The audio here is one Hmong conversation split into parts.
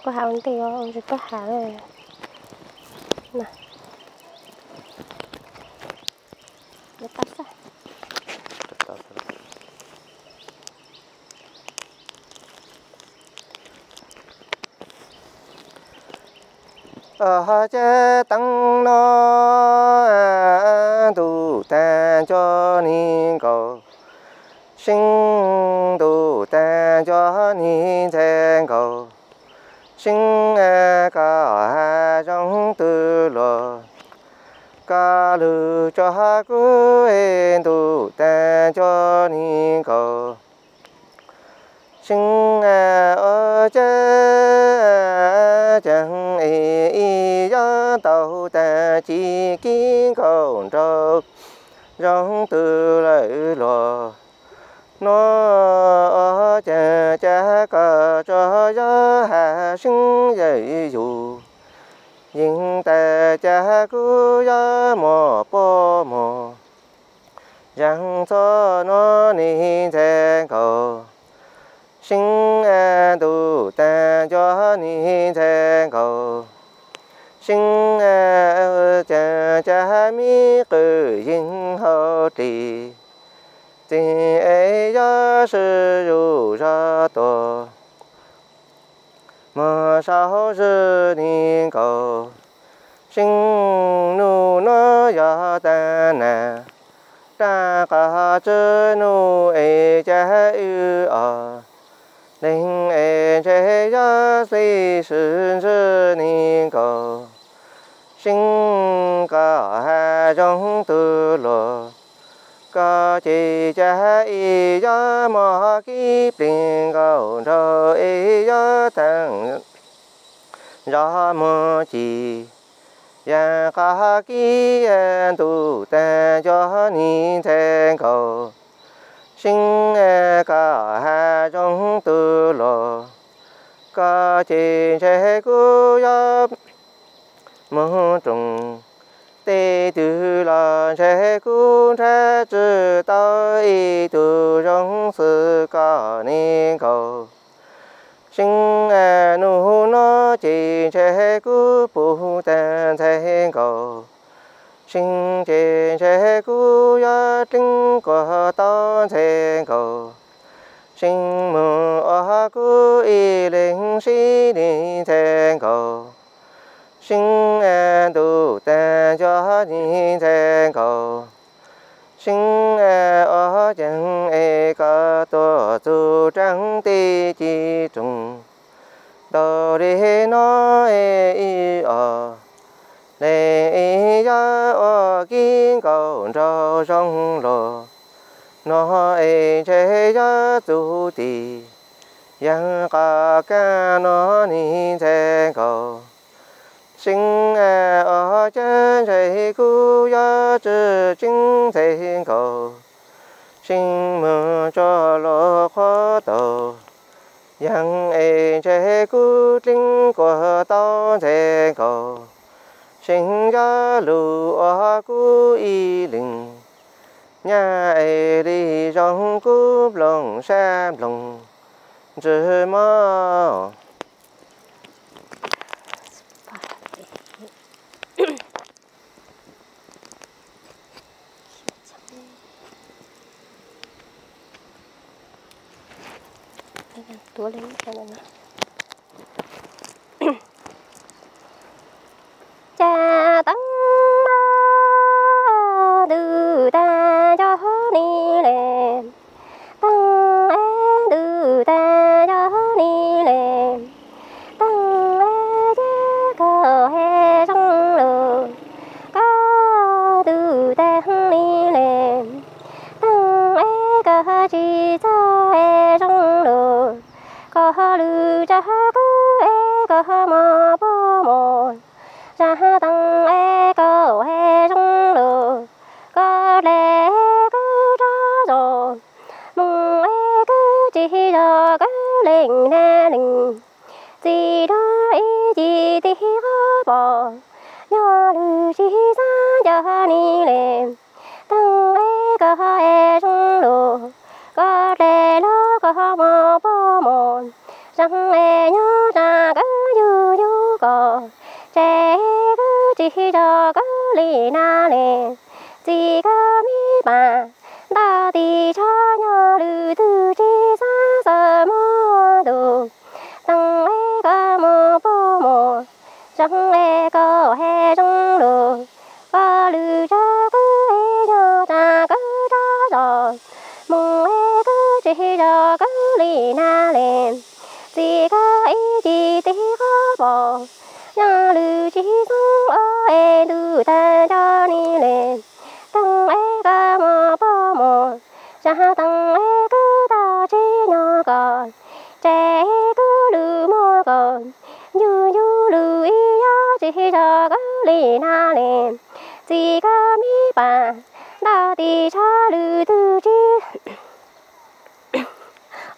Koj hav ua ntej os, ua ntej koj hav na. Ob cag teeb no ntuj tag nco nig nkaus, seeb ntuj tag nco nig ntxhais nkaus, seeb koj hav zoov twg luag, koj lug tso kuv es ntuj tag nco nig nkaus. Seeb ua cas caag es ib yaam tau tag ci kib nkaus nraug zoov twg lawm luag. Nuav ua cas cas koj tso yog hav seeb yawm yug, yeej tas cas kuv yuav muaj poj muag. Zaag txog nuav nig ntxhais nkaus, seeb ntuj tag nco nig ntxhais nkaus, seeb cas cas mib qwj yeej hau dlig, txij es yuav swb zuj zog tuag. Moog sau zwg nig nkaus, seeb nub nuav yog taag nag, raj qas tsw nub es cas wb os, leeg es ntshe yuav xib swb ntswg nig nkaus. Seeb koj hav zoov twg luag, koj ces cas ib yaam mog kib plig nkaus nraug es yuav taag zog mog ci. Yaam qas kib ntuj tag nco nig ntxhais nkaus, seeb koj hav zoov twg luag, koj ces ntshe kuv yuav moog roog. Tej twg los ntshe kuv nrhav tsi tau ib tug zoo xwb koj nig nkaus. Seeb nub nuav ces ntshe kuv puv taag ntxhais nkaus, seeb ces ntshe kuv yuav dleeg kuas tau ntxhais nkaus. Seeb moog ua kuv ib leeg sib nig ntxhais nkaus, seeb ntuj tag nco nig ntxhais nkaus. Seeb ua caag es koj tuaj txug raag tej ci roog, ntau le nuav es ib os, le ib yaam ua kib nkaus nraug zoov luag. Nuav es ntshe yuav txug tim, yaam qas kab nuav nig ntxhais nkaus. Seeb ua caag ntshe kuv yuav tsi tseeb ntxhais nkaus, seeb moog tso lug qhuav tau. Yaam es ntshe kuv dleeg kuas tau ntxhais nkaus, seeb yuav lug ua kuv ib leeg. Nyaj es le zoo kuv nplooj sab nplooj ntswg mog. Cas teeb no ntuj tag nco nig le, teeb es ntuj tag nco nig le, teeb es ces koj hav zoov lug, koj ntuj tag nig le, teeb es koj tsi txawj hav zoov lug, koj lug tsa kuv es koj muaj poj muag. Zaag teeb es koj hav zoov lug, koj dlaim kuv rov zog, moog es kuv tsi yog kuv leej nab leej, txiv rog ib ci tig qhov pom, nyob lug tsi xaav nco nig le. Teeb es koj hav zoov lug, koj dlaim lug koj muaj poj muag. Zaag es nyob zaag kuv Nta tis tsho nyob lwm twg tsis xav xav muaj ntu, teeb es koj mus puag mus, zeem es koj hais zoo lus, koj lwm tsab kwj es nyob tsam kwj rog zos, mus es kwj tsis zos kwj li na li. Txiv koj ib chim tig qhov pom, nyob lwm tsis xeeb os es ntuj tag nco ni li. Teeb es koj mus puag mus, zaj teeb es kwj tau tsis nyob koj, tsev kwj lwm muaj koj, ncu ncu lwm ib yog tsis zos kwj li na li. Txiv koj me pas, nta tis tsho lwm twg tsis.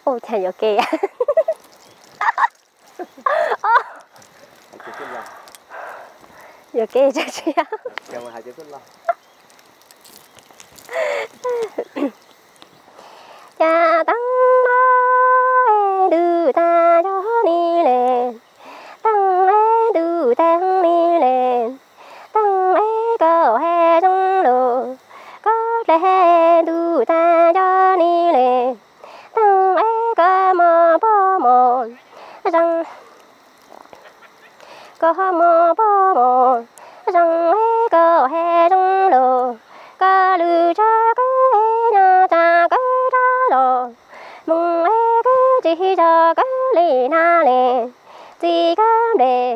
Ua cas yuav ke, yuav ke tsis yog. Cas teeb no es ntuj tag nco ni li, teeb es ntuj tag ni li. Teeb es koj hais zoo lus, koj dlej ntuj tag nco ni li. Teeb es koj mus puag mus, zeem, koj mus puag mus, zeem es koj hais zoo lus, koj lwm tsab kwj es nyob tsam kwj rog zos, mus es kwj tsis zos kwj li na li. Txiv koj nplej,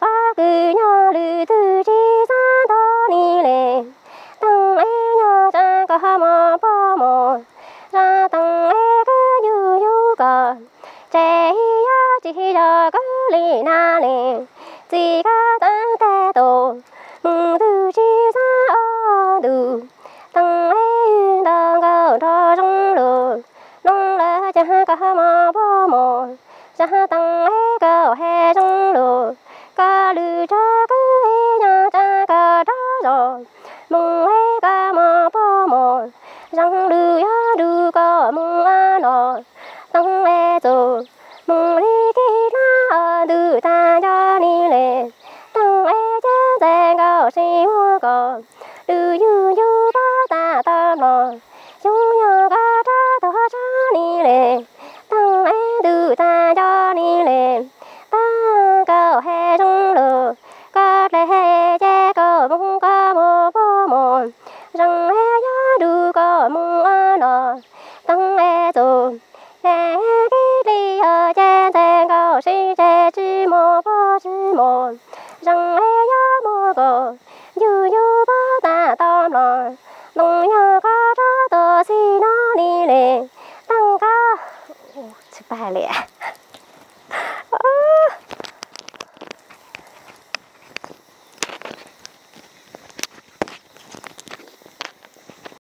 ob kwj nyob lwm twg tsis xav nto ni li. Teeb es nyob tsam koj mus puag mus, zaj teeb es kwj ncu ncu koj, tsev yog tsis zos kwj li na li. Txiv koj teeb tes tus, mus twg tsis xav os ntuj, teeb es nto nkaus nrog zoo lus, noo lawm cas koj mus puag mus, zaj teeb es koj hais zoo lus, koj lwm tsab kwj es nyob tsam kwj rog zos, mus es koj mus puag mus, zeem lwm yog ntuj koj mus ua no. Teeb es txus, mus li kis na os ntuj tag nco ni li. Teeb es cev ntxees nkaus sib muag koj, lwm yug yug pob tag tom mlom, xyoob yog koj rov tuag tshaj ni li. Teeb es ntuj tag nco ni li. Teeb koj hais zoo lus, koj dlej ces koj mus koj mus puag mus, zeem es yog ntuj koj mus ua no. Teeb es txus, es kis li yog cev ntxees nkaus sib tseg tsis mus puag tsis mus, zeem es yog muag koj, yug yug pob tag tom mlom, ntoo yog koj rov tuag xij no ni li. Teeb koj, tsis pab li.